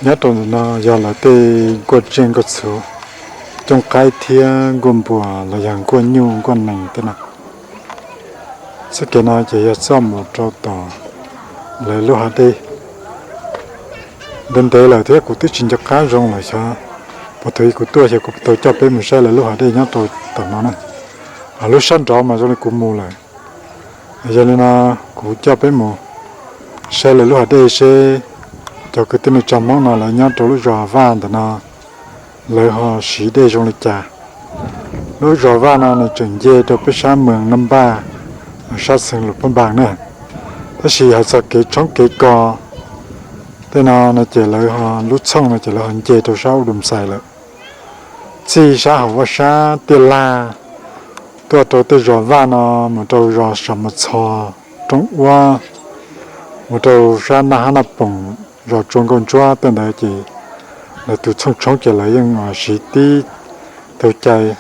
Nyob rau ntawm no yog lawv tej nkuaj tsiaj nkuaj txhuv, cooj qaib thiab nkuaj npua los yog nkuaj nyuj nkuaj nees tej no. Txoj kev no ces yog txoj mus rau tom lawv lub hav dej. Ntev ntev lawm thiab kuv twb tsis nco qab zoo lawm xyov puas thaum ub kuv tuaj xyov kuv tau coj peb mus saib lawv lub hav dej nyob rau tom no na. Lub sab nrov mas zoo li kuv mus lawm. Yog li no kuv coj peb mus saib lawv lub hav dej seb cov kwv tij neej tsa Hmoob no lawv nyob rau lub zos Vaj ntawm no lawv ho siv dej zoo li cas. Lub zos Vaj no nws tseem nce rau peb sab Moos Naj Npaj, sab xeev Luam Phab Npas na. Tab sis hais txog kev tshoob kev kos tej no no ces lawv ho lub txhooj no ces lawv ho nce rau sab Ub Dum Xais lawm. Txij sab hauv vaj sab Tiaj Laj tuaj rau tej zos Vaj no, mus rau zos Sam Mas Txhos, Roob Uab, mus rau sab Naj Hab Naj Poom, zos Tsua Nkauj Ntsuab tej ntawd ces lawv tus txhooj tshoob ces lawv yeej siv tib tug cai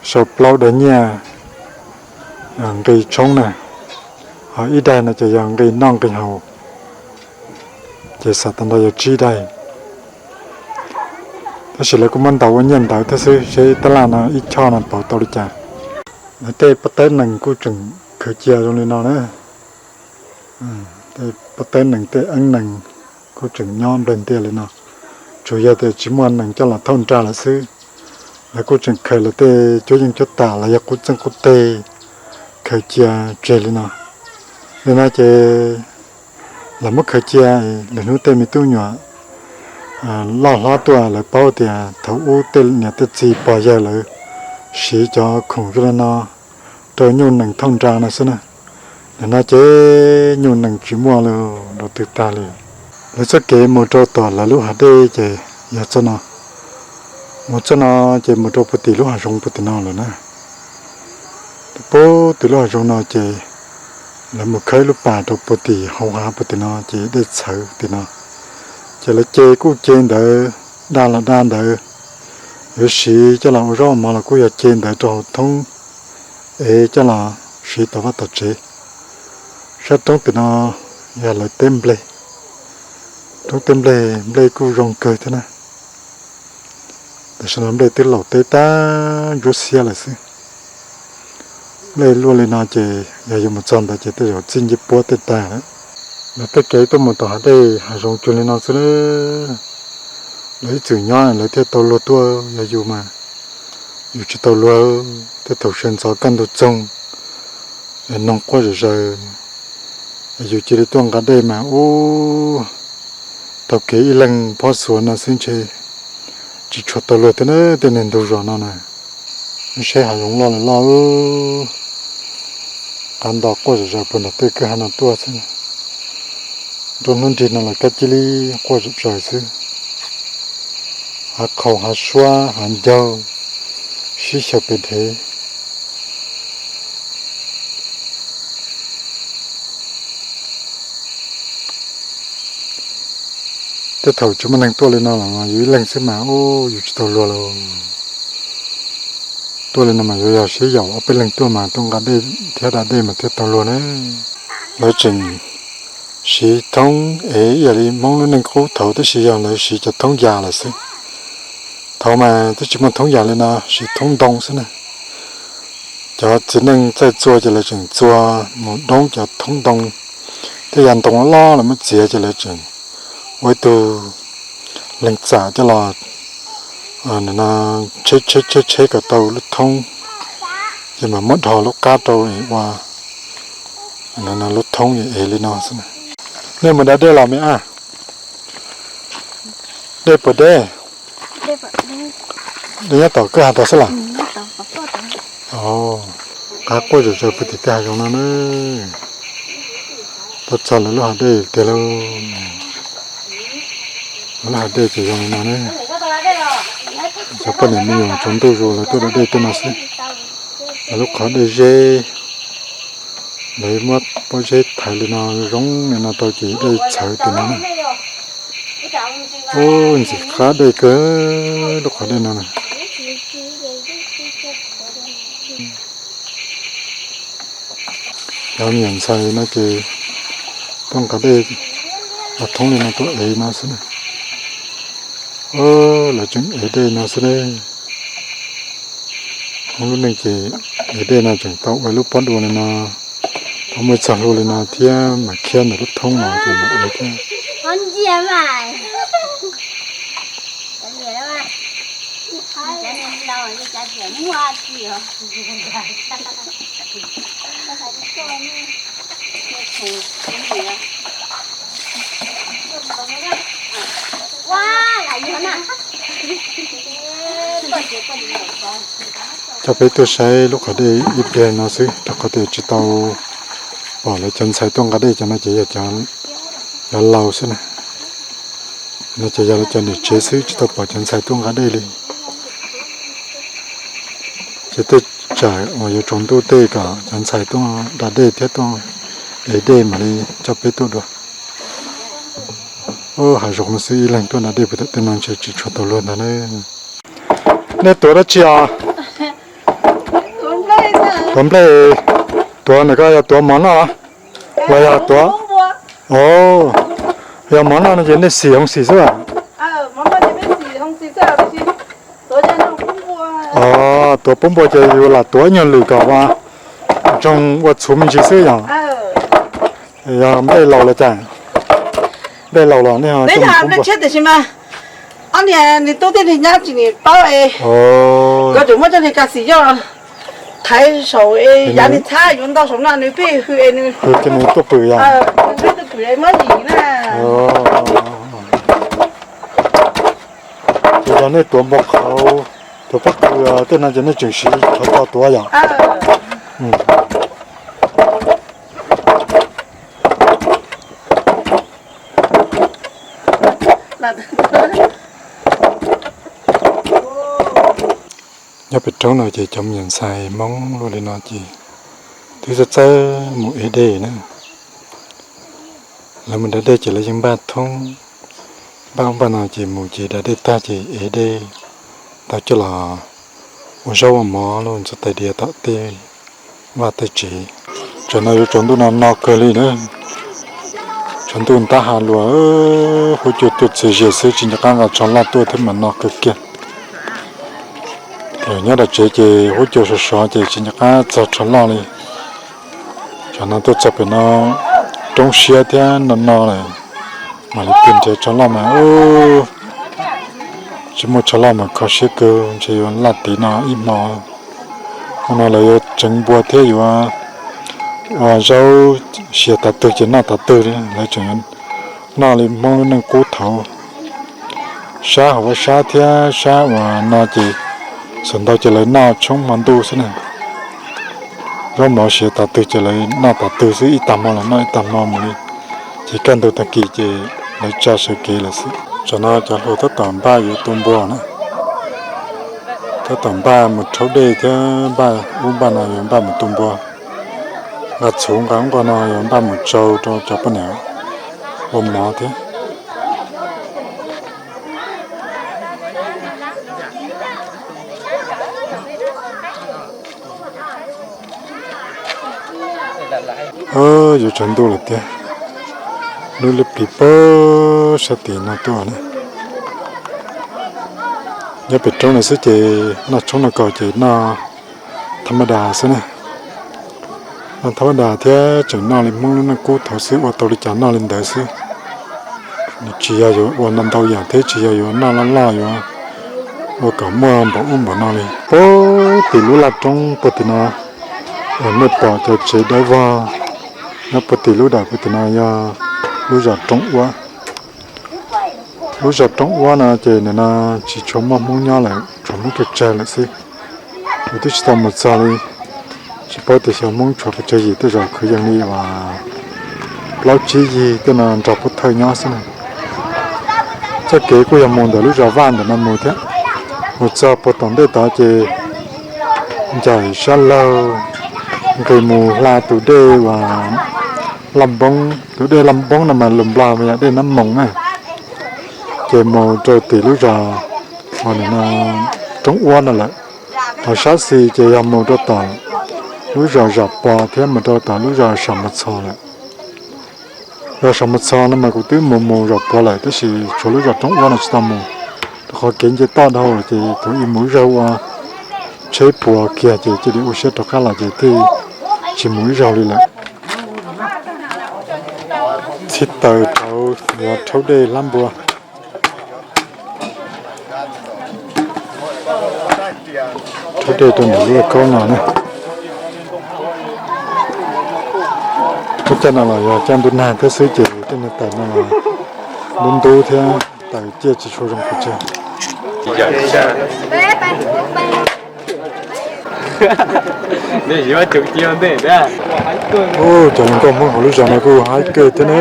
sau plaub dag nyiaj nqi tshoob na. Ho ib daig no ces yog nqi noj nqi haus, ces xam tas nrho yog tsib daig. Tab sis lawv kuj muab ntaus ua nyiaj ntawv thiab xwb seb tab laj no ib choj no pauv tau li cas. Lawv tej pob tawb nees kuj tseem khaws cia zoo li no na. Tej pob tawb nees tej eeb nees kuj tseem nyob nplawg ntias li no, tsuas yog tias tsis muaj nees coj los thauj nra lawm xwb. Lawv kuj tseem khaws lawv tej cuab yeej cuab tam los yog qub txeej qub teg khaws cia tseg li no. Li no ces lawv muab khaws cia, lwm hnub tej me tub me nyuam loj hlob tuaj lawv paub tias thaum ub tej niam tej txiv pog yawg lawv siv cov khoom zoo li no rau nyuj nees thauj nra no xwb na. Nim no ces nyuj nees tsis muaj lawm, rau twg tag li. Lawv txoj kev mus rau tom lawv lub hav dej ces yog txoj no. Mus txoj no ces mus rau puag tim lub hav zoov puag tim no lawm na. Puag tim lub hav zoov no ces lawv mus khawb ib lub pas rau puag tim hauv hav puag tim no ces dej txhawv tim no. Ces lawv ce kuj ce ntawd, da los da ntawd, yuav siv coj los ua zaub ua mov los kuj yog ce ntawd rau hauv thoob ev coj los siv tom vaj tom tsev. Sab roob tim no yog lawv teb nplej, roob teb nplej, nplej kuj zoo kawg thiab na. Tam sim no nplej twb laum teb tag ntsuab xiab lawm xwb. Nplej luaj li no ces yog yuav mus txog ntawd ces tej zaum txij ncej puab tej tag lawm. Lawv tej kev tuaj mus tom hav dej hav zoov cuag li no xwb. Lawv ib txwm nyob lawv thiaj tau luag tuaj, yog yus mas yus tsis tau luag. Tej thaum sawv ntxov kaj ntug txoog, noog quaj zom zaws, yus cia li tuaj nqa dej mas ub, taug kev ib leeg phob xuav no xwb ntshe tsis tshua tau luag thiab na. Tej neeg ntug zos no na, seb hav zoov loj los loj, qab nto quaj zom zaws puag nram tej kwj ha no tuaj xwb. Nruab hnub nrig no los kab cia li quaj zom zaws xwb. Hav qhaus hav suab hav ncaug sib xyaw pes dhev. Tej thaum tsis muaj neeg tuaj li no los yus ib leeg xwb mas ub yus tsis tau luag lauj. Tuaj li no mas yuav yog sib yaum ob peb leeg tuaj mas tuaj nqa dej thiab da dej mas thiaj tau luag na. Lawv tseem siv thoob ev ib yam li Hmoob lub neej qub thaum tab sis yog lawv siv cov thoob yas lawm xwb. Thaum mas twb tsis muaj thoob yas li no, siv thoob ntoo xwb na. Cov txiv neej txaij txua ces lawv tseem txua mus doob cov thoob ntoo thiab yav ntoo loj loj lawv muab txiav ces lawv tseem ua ib tug leeg txam coj los tsheb tsheb tsheb tsheb kom tau lub thoob, ces mam muab dhos lub qab rau ua lub thoob es li no xwb. Nej mus da dej los me ab? Dej puas deb? Dej nyob tom kwj ha tod xwb los? Qab quaj zom zaws puag tim tej hav zoov no na. Tuaj txog lawv lub hav dej tiag lauj. Lawv lub hav dej ces zoo li no ne. Cov poj niam me nyuam tsaus ntuj zus lawv tuaj da dej tej no xwb. Lawv lub qhov dej zeb, lawv muab pob zeb thaiv li no zoo li no tau ces dej txhawv tim no na. Ub, ntxim qab dej kawg lub qhov dej no na. Cov me nyuam ntxhais no ces tuaj nqa dej los thoob li no tuaj ev no xwb na. Lawv tseem ev dej no xwb ne. Hmoob lub neej ces ev dej no tseem tau ua lub pob dua li no, tau muaj txog hlua li no thiab mas khiab ntawm lub thoob no ces mam ev thiab. Coj peb tuaj saib lub qhov dej ib pliag no xwb rau qhov tias tsis tau pom lawv cov ntxhais tuaj nqa dej, cov no ces yog cov laus xwb na. No ces yog lawv cov niam tsev xwb, tsis tau pom cov ntxhais tuaj nqa dej li. Ces tej tsam uas yuav tsaus ntuj tej kom cov ntxhais tuaj da dej thiab tuaj ev dej mam li coj peb tuaj dua. Hav zoov no xwb ib leeg tuaj da dej puag tom tej no ntshe tsis tshua tau luag ntag na. Nej tuav dab tsi os? Tuav nplej. Tuav ntawm ko yog tuav mov noj los yog tuav? Yog mov noj no ces nej xim hoo xim xwb. Tuav pub npua ces yus lam tuav ib nyuag lwm kom ua ntsoog ua txhuv me ntsis xwb yog. Yog nplej laus los cas? Nplej laus los nej ho coj mus pub npua? Tiam sis mas ob niag nws tub thiab nws nyab tsis nim paub es koj tseem muab coj niag ka xim yoj thaiv saum es yav nws txhab yuav ntau saum no nws pheej hws es nws hws ces nws tuaj pw yog. Tuaj pw es muab yim na. Ces yog nej tuav npua qhauv, tuav pob kws tej no ces nej tseem siv qhov ko tuav yom? Nyob pem roob no ces cov me nyuam ntxhais Hmoob luaj li no ces twb txawj txawj mus ev dej na. Lawv mus da dej ces lawv yeej npaj thoob, npaj ub npaj no ces mus ces da dej tag ces ev dej tau coj los ua zaub ua mov los ntxuav tais diav tom tej vaj tej tsev. Tsam no yuav tsaus ntuj no no kawg li na. Tsaus ntuj ntab hav luas, huab cua tuaj txias zias xwb tsis nco qab nqa tsho loj tuaj thiab mas no kawg kiag. Nyob tom tsev ces huab cua sov sov ces tsis nco qab txog tsho loj li. Tsam no tuaj txog pem no roob siab thiab no no lawm, mam li tig nrhiav tsho loj mas tsis muaj tsho loj mas kho siab kawg, ntshe yuav laj tid no ib hmo. Hmo no lawv yuav tseev npua thiab yuav ua zaub siav tas twg ces noj tas twg li, lawv tseem yuav noj li Hmoob lub neej qub thaud. Sab hauv vaj sab thiab sab uas no ces xav ntau ces lawv noj tshoob hmo ntuj xwb na. Zaub mov siav tas twg ces lawv noj tas twg xwb, ib tag hmo los noj ib tag hmo mus li. Ces kaj ntug tag kis ces lawv tsa sawv kev lawm xwb. Tsam no cov hluas tab tom npaj yuav tua npua na. Tab tom npaj mus rhaub dej thiab npaj ub npaj no yuav npaj mus tua npua. Nqa txhuv nqa ub nqa no yuav npaj mus tsau rau cov poj niam ua mov thiab. Yuav tsaus ntuj lawm tiag, lub liab pliv pag sab tim no tuaj na. Nyob pem roob no xwb ces noj tshoob noj kos ces noj thab maj das xwb na. Noj thab maj das thiab tseem noj li Hmoob lub neej qub thaud xwb, ua tau li cas noj li ntawd xwb. Nws tsis yog yuav ua ntau ntau yam thiab tsis yog yuav noj loj loj yuav ua kom muaj npaum ub npaum no li. Puag tim lub laj roob puag tim no, nej pom cov tsev dawb vog nyob puag tim lub dawm puag tim no yog lub zos Roob Uab. Lub zos Roob Uab no ces nim no tsis tshua muaj Hmoob nyob lawm, tshuav Hmoob tsawg tsawg lawm xwb. Kuv twb tsis tau mus txog li, tsis paub tias xyov Hmoob tshuav pes tsawg yim, tej zaum kwv yees li uas plaub tsib yig tej no nrog pov thawj nyob xwb na. Txoj kev kuj yog mus ntawm lub zos Vaj ntawm no mus thiab. Mus txog puag tom ntej tod ces ncaim sab laug nqis mus hla tus dej uas Laj Npoob, tus dej Laj Npoob no mas lus Nplog mas yog dej Nab Moos na. Ces mus rau tim lub zos uas nim no Roob Uab no lawm. Ho sab xis ces yog mus rau tom lub zos Zam Pos thiab mus rau tom lub zos Sam Mos Txhos lawm. Zos Sam Mos Txhos no mas kuv twb mus mus Zam Pos lawm tab sis tshuav lub zos Roob Uab no tsis tau mus. Rau qhov kev nce toj dhau ces thaum ib mus ib zaug ua tsheb puas kiag ces cia li ua siab rov qab los ces thiaj tsis mus ib zaug li lawm. Txhib taws rau yuav rhaub dej hlab npua. Rhaub dej rau ntawm lub kaub no na. Lub caij no los yog caij ntuj nag thiab xwb ces tej niag taws no los ntub ntub thiab taws ciaj tsis tshua zoo pes tsawg. Cov hluas nkauj Hmoob hauv lub zos no kuj haib kawg thiab ne.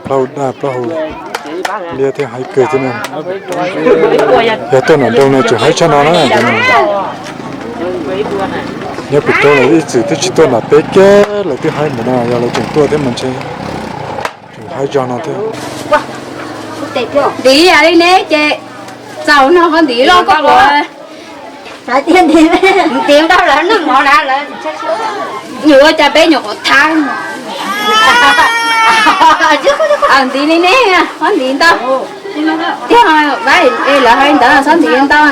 Plaub hau daj plaub hau liab thiab haib kawg thiab ne. Yog tuaj nram nroog no tseem haib tshaj no na. Nyob pem roob lawv ib txwm twb tsis tuaj nram peb kiag lawv twb haib ntawm no, yog lawv tseem tuaj thiab mas ntshe tseem haib zog no thiab. Ntiv yam li ne ces txaus no qhov ntiv loj koj puas ntiv ntau lawv noj mov na lawv. Nyuam ua cas peb nyuam qhuav thab. Ntiv li ne, qhov ntiv ntau. Thiab lawv hais ntawd txhob ntiv ntau.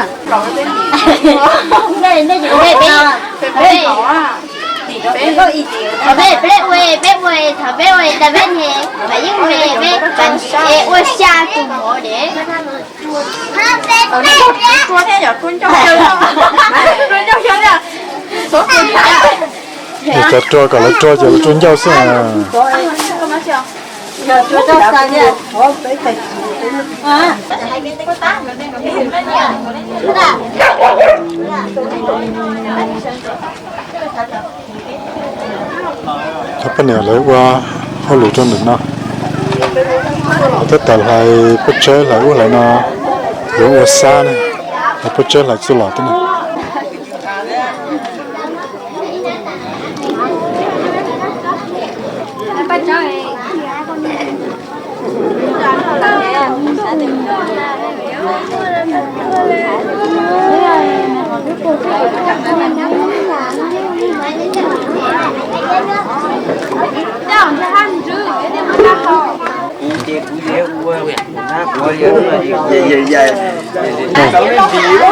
Peb ua, peb ua, thaum peb ua tas peb ne, mas yeej me peb ua xya tus mov dev. Cov rua kom lawv rua ces lawv rua ncauj xwb. Cov poj niam lawv ua hauj lwm rau ntawm no. Tab tom hlais pob tsawb hlais ub hlais no, yuav ua xab ne, hlais pob tsawb hlais txuj lom tib no.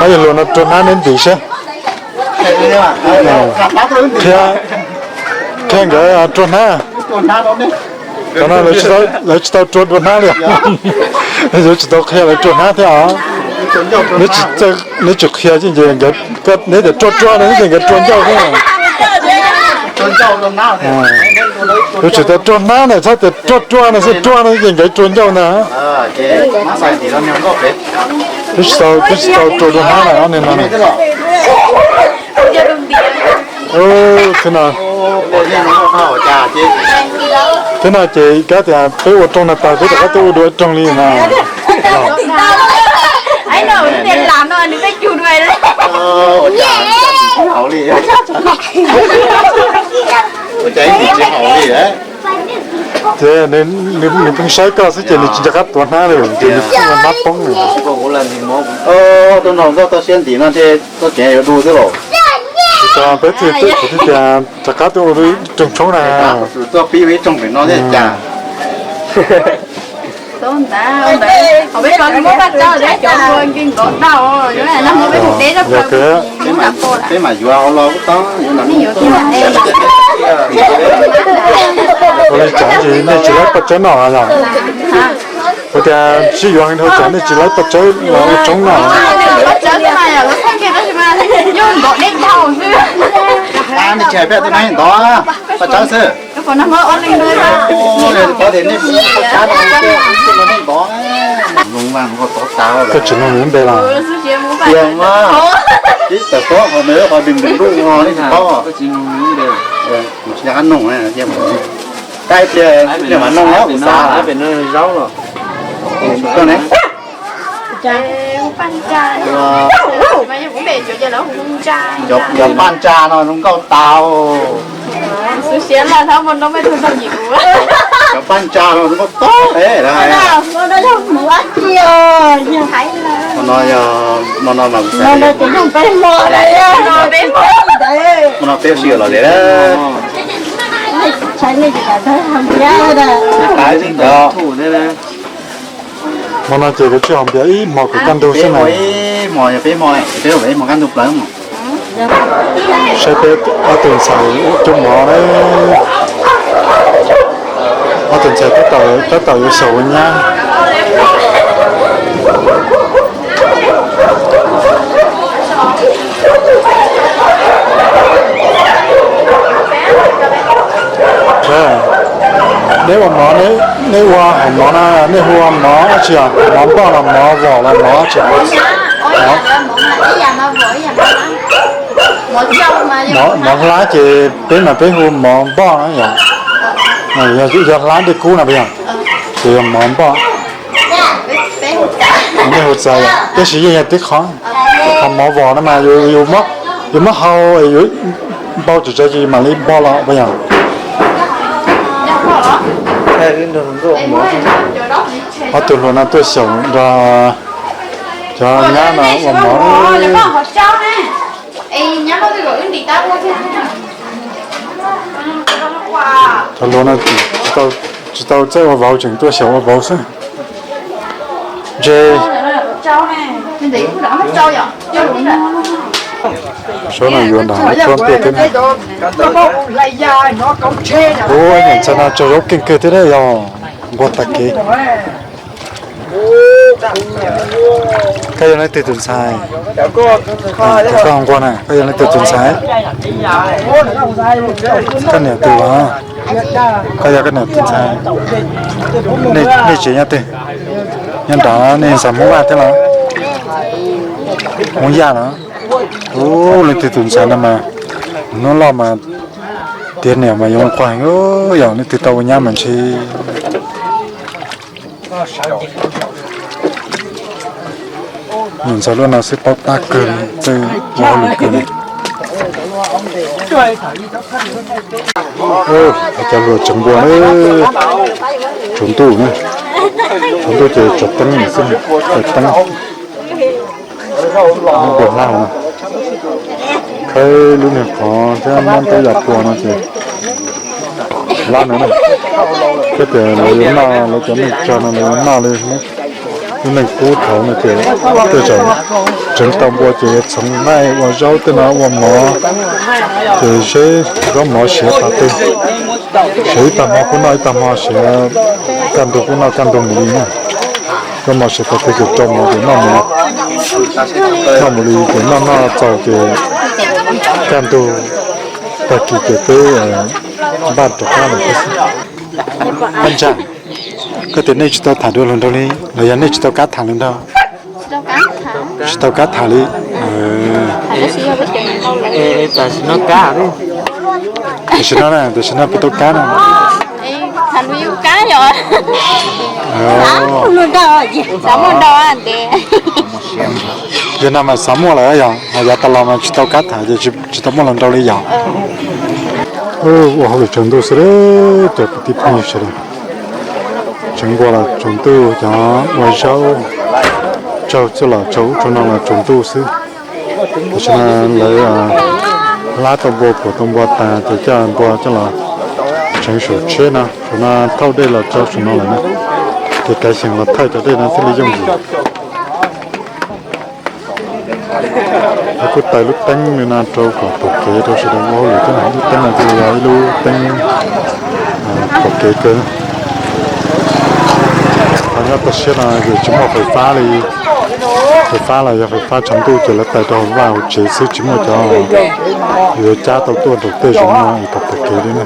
Ob yawg hluas no rua hnab neb ntim saib. Qhia, qhia nkawd rua hnab. Cov no lawv tsis tau rua dua hnab li. Yuav tsis tau qhia lawv rua hnab thiab os. Neb tsis qhia ces nkawd, neb tias rua rua no ces nkawd rua ncauj xwb. Yuav tsis tau rua hnab na, txhob tias rua rua no xwb, rua no ces nkawd rua ncauj ntag. Twb tsis tau, twb tsis tau rua dua hnab na ob niag no na. Thiab no, thiab no ces kab tias peb ua rooj no tag peb rov qab tuaj ua dua ib rooj li na. Ces nws pheej saib koj xwb ces nws tsis nco qab tuav hnab li ces nws pheej ua hnab poob li. Tau nrog nkauj tau siab ntim no ntshe txoj kev yuav du xwb los. Peb thiaj tias rov qab tuaj ua ib rooj tshoob na. Txoj pib ua ib rooj pem no thiaj cas. Peb mam yuav los tau. Ua li cas ces nej tsis laib paj tsawb noj yom? Ua tias sib yuav heev dhau cas nej tsis laib paj tsawb los ua tshoob noj? Nej tsis hais peb tus neeg ntov paj tsawb xwb. Koj tsis mloog nws npe los? Tiag mas, ib tawm pob qhov nws qhov nws nruj no nej tsis paub. Kuv tsis nco qab nug, tab tias nej mam nug kuv xav. Koj ne? Cov paj ntsa no zoo nkauj tau. Cov paj ntsa no zoo nkauj tau. Hmo no yog, hmo no mas, hmo no peb sib los li. Hmo no ces kuv tsis hos npias ib hmos kuv kaj ntug xwb na. Saib peb ob tug ntxhais cub mov na. Ob tug ntxhais tab tom yuav xyaum ua nyab. Neb ua mov, neb ua hom mov no neb hu ua mov dab tsi os? Mov npoj los mov vom los mov dab tsi? Mov hlab ces peb mas peb hu mov npoj na yog, yog hlab dej kub no puas yog? Ces yog mov npoj. Nej hu txawv yom, tab sis yeej yog tib qho. Qhov mov vom no mas yus muab hau, npau tsawv tsawv ces mam li npog los puas yog? Ob tug hluas no tuaj xyaum nrog cov nyab no ua mov. Cov hluas no tsis tau txawj ua vauv, tseem tuaj xyaum ua vauv xwb. Ntshe sab no yuav nram hauv tsob ntuj thiab na. Ua niam ntxhais no tsaug zog keej kawg thiab yog nquag tag kev. Koj yog leej twg tus ntxhais? Koj nquag na, koj yog leej twg tus ntxhais? Koj niam tus los? Koj yog koj niam tus ntxhais? Nej tsev nyob twg? Nyob nram nej ntxhais Hmoob Vaj thiab los? Hmoob Yaj los? Ub, leej twg tus ntxhais no mas hnub loj mas tiav niam mas yuav nquag heev, yog leej twg tau ua nyab mas ntshe. Niam ntxhais luaj no xwb paub tab kawg li, txawj ua hauj lwm kawg li. Cov hluas tseev npua, tsaus ntuj na, tsaus ntuj ces tsaus teeb xwb, tsaus teeb. Npua hlab no, khawb lub niag qhov thiab muab ntaub yas pua no ces hlab no na. Thiab tias lawv yuav noj, lawv cov neeg tsawg no lawv yuav noj li, lub neej qub thaud no ces tej zaum tseev tau npua ces yuav txhoov nqaij ua zaub tej no ua mov, ces seb zaub mov siav tag twg, siav ib tag hmo kuj noj ib tag hmo, siav kaj ntug kuj noj kaj ntug mus li na. Zaub mov siav tag twg ces rau mov ces noj mus li, noj mus li ces noj noj txaus ces kaj ntug tag kis ces peb npaj rov qab lawm thiab xwb. Paj Ntsa, koj tias nej tsis tau tham dua hluas nraug li los yog nej tsis tau kab tham hluas nraug? Tsis tau kab tham li. Tam sim no, tam sim no puas tau kab na? Yog no mas xav muaj lawm yog, yav tas los mas tsis tau kab tham ces tsis tau muaj hluas nraug li yog. Ua hauj lwm tsaus ntuj xwb, cov kwv tij phooj ywg sawv daws. Tseev npua los tsaus ntuj, cov ua zaub tsaug txuj los tsaug ub tsaug no los tsaus ntuj xwb. Tam sim no lawv hlab tau npua, puam tau npua tas ces coj npua coj los tseev saum tsheb no, saum no thauj dej los rau saum no lawm na. Ces kav xyeem los thawj cov dej no thiaj li yooj yim. Lawv kuj taws lub teeb li no rau kom pom kev rau sawv daws ua hauj lwm thiab. Lub teeb no thiaj li yog ib lub teeb pom kev kawg. Qhov nyob toj siab no ces tsis muaj fais fab li. Fais fab los yog fais fab tshav ntuj ces lawv taws rau hauv vaj hauv tsev xwb, tsis muaj cov yuav cab tau tuaj nraum tej zoov no es kom pom kev li na.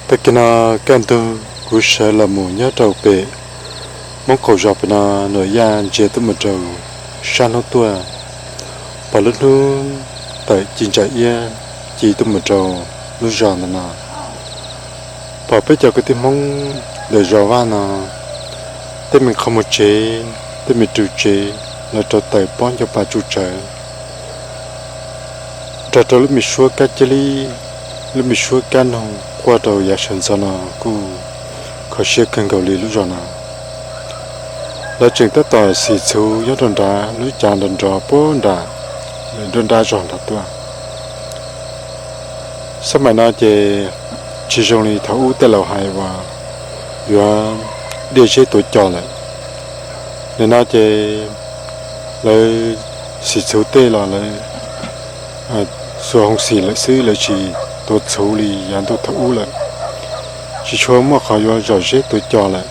Tag kis no kaj ntug kuv sawv los mus nyob rau pem Hmoob qaum zos pem no, Nuam Yaj ntsia tuaj mus rau sab hnub tuaj, pom lub hnub tawm ci ntsa iab ci tuaj mus rau lub zos ntawm no. Pom peb cov kwv tij Hmoob ntawm zos Vaj no, tej me qhov muag tsev, tej me ru tsev los rau tawm pob nco pa tsuj tsawv, nrog rau lub me suab kab cia li, lub me suab kab noog quaj rau yav sawv ntxov no kuj kho siab kawg nkaus li lub zos no. Lawv tseem tab tom xim txhuv nyob rau nrad lub cav nrov nrov puag nram, lawv nruab nrab zog nrad tuaj. Xab maim no ces tsis zoo li thaum ub tej laus hais uas yuav diaj zeb tuav cos lawm. Nim no ces lawv xim txhuv tej los lawv xuas hoo xim lawm xwb, lawv tsis tuav txhuv li yav ntuj thaum ub lawm. Tsis tshua muaj qhov yuav zom zeb tuav cos lawm.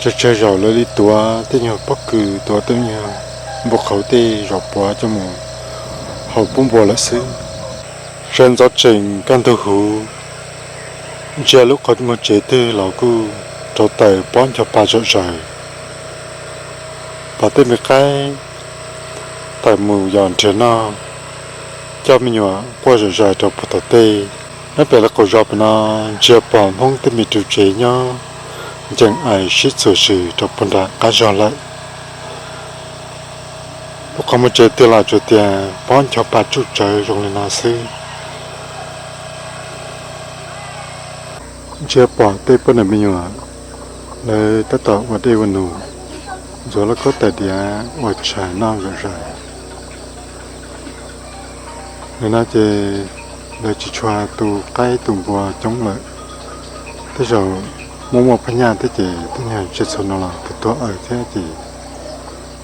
Tsawg tsawg zaus lawv li tuav tej nyuag pob kws, tuav tej nyuag npua qhauv tej zom puav coj mus haus pub npua lawm xwb. Sawv ntxov tseem kaj ntug huv, ntsia lub qhov muag tsev twg los kuj rau tawm pob nco pa zom zaws. Pom tej me qaib tawm mus yos nrhiav noj, coj me nyuam quaj zom zaws rau puag tom tej. Nyob pem lawv qaum zos pem no ntsia pom Hmoob tej me ru tsev nyob ncees ais sib txuas zws rau puag nram qab zog lawm. Lub qhov muag tsev twg los tsuas tias pob nco pa tsuj tsawv zoo li no xwb. Ntsia pom tej poj niam me nyuam lawv tab tom ua dej ua num, ntxuav lauj kaub tais diav ua tshais noj zom zaws. Nim no ces lawv tsis tshua tu qaib tu npua coob lawm. Tej zaum muaj muaj phab nyaj thiab ces tej nyuag tsiaj txhu no los tuag tuag aws thiab ces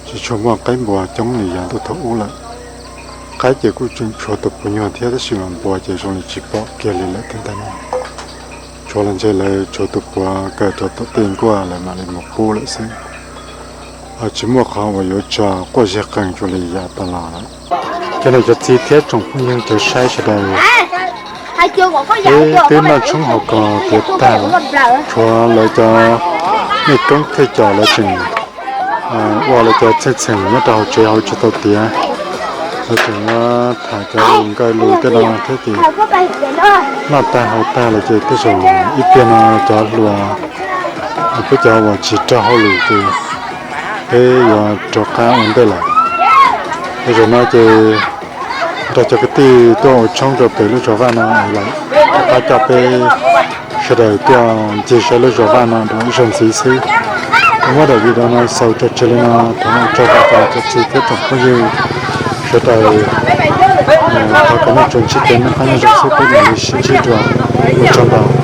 tsis tshua muaj qaib npua coob li yav ntuj thaum ub lawm. Qaib ces kuj tseem tshuav tus puav nyuag thiab tab sis mas npua ces zoo li tsis pom kiag li lawm thiab ntag no. Tshuav los ntshe lawv tshuav tus puav kaw rau tom tej nkuaj lawv mam li mus pub lawm xwb. Ho tsis muaj qhov uas yuav tso quaj ziag qees zoo li yav tas los lawm. Cov niam cov txiv thiab tsoom phooj ywg cov saib sawv daws, peb twb noj tshoob haus kos tiav tag lawm, tshuav lawv cov nej koob thej cos lawv tseem ua lawv cov txheej txheem nyob rau hauv tsev hauv tsis tau tiav. Lawv tseem yuav tham cov lus nkawj lus tej no thiab ces noj tag haus tag lawm ces tej zaum ib pliag no cov hluas, peb cov uas tsis raug hauj lwm ces peb yuav rov qab ua ntej lawm. Tej zaum no ces nrog cov kwv tij tuaj ua tshoob rau pem lub zos Vaj no lawm, rov qab coj peb sawv daws tuaj ncig saib lub zos Vaj no rau ib zaug ntxiv xwb. Muab daim video no xaus tso tseg li no, thov ua tsaug rau cov txiv thiab tsoom phooj ywg sawv daws, thov kom nej tsuas ntsib kev noj qab nyob zoo xwb, peb mam li sib ntsib dua, ua tsaug ntau.